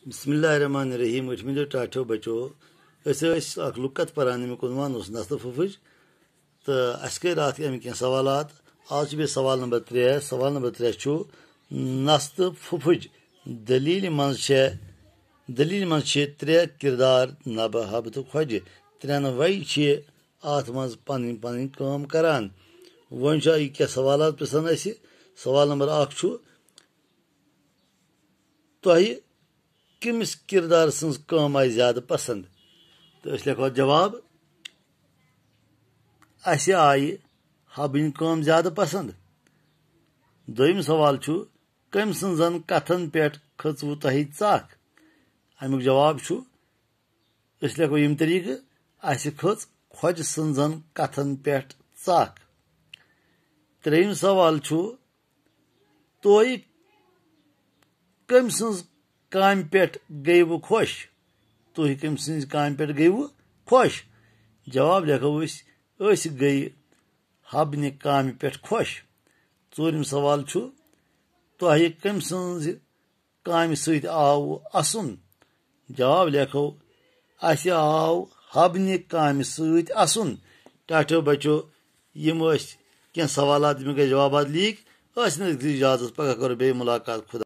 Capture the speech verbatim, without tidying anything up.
بسم اللہ الرحمن الرحیم۔ ٲٹھمہِ دۄہ ٹاٹھیو بچو، أسۍ ٲسۍ اکھ لُکت پران، ییٚمیُک عنوان اوس نستہٕ پھُپھٕج۔ تہٕ اَسہِ کٔرۍ راتھ اَمِکۍ کینٛہہ سوالات۔ آز چھُ بیٚیہِ سوال نمبر ترٛےٚ۔ سوال نمبر ترٛےٚ چھُ، نستہٕ پھُپھٕج دٔلیٖلہِ منٛز چھےٚ، دٔلیٖلہِ منٛز چھِ ترٛےٚ کردار، نبہٕ، حبہٕ تہٕ کھۄجہِ۔ ترٛٮ۪ن وَے چھِ اَتھ منٛز پنٕنۍ پنٕنۍ کٲم کران۔ وۄنۍ چھُ یہِ کینٛہہ سوالات پرژھان اَسہِ۔ سوال نمبر اکھ چھُ، تۄہہِ کٔمِس کردار سٕنٛز کٲم آیہِ زیادٕ پسنٛد؟ تہٕ أسۍ لیکھو جواب، اَسہِ آیہِ حبٕنۍ کٲم زیادٕ پسنٛد۔ دوٚیِم سوال چھُ، کٔمۍ سٕنٛزن کتھن پٮ۪ٹھ کھٔژوٕ تۄہہِ ژکھ؟ اَمیُک جواب چھُ، أسۍ لیکھو یِم طریٖقہٕ، اَسہِ کھٔژ خۄجہِ سٕنٛزن کتھن پٮ۪ٹھ ژکھ۔ ترٛیٚیِم سوال چھُ، تُہۍ کٔمۍ سٕنٛز کامہِ پٮ۪ٹھ گٔیوٕ خۄش؟ تُہۍ کٔمۍ سٕنٛزِ کامہِ پٮ۪ٹھ گٔیوٕ خۄش؟ جواب لیکھو أسۍ، أسۍ گٔیہِ حبنہِ کامہِ پٮ۪ٹھ خۄش۔ ژوٗرِم سوال چھُ، تۄہہِ کٔمۍ سٕنٛزِ کامہِ سۭتۍ آو اَسُن؟ جواب لیکھو، اَسہِ آو حبنہِ کامہِ سۭتۍ اَسُن۔ ٹاٹھیو بچو، یِم ٲسۍ کینٛہہ سوالات، یِم گٔے جوابات لیٖک۔ ٲسۍ نہٕ اِجازت، پگاہ کرو بیٚیہِ مُلاقات۔ خدا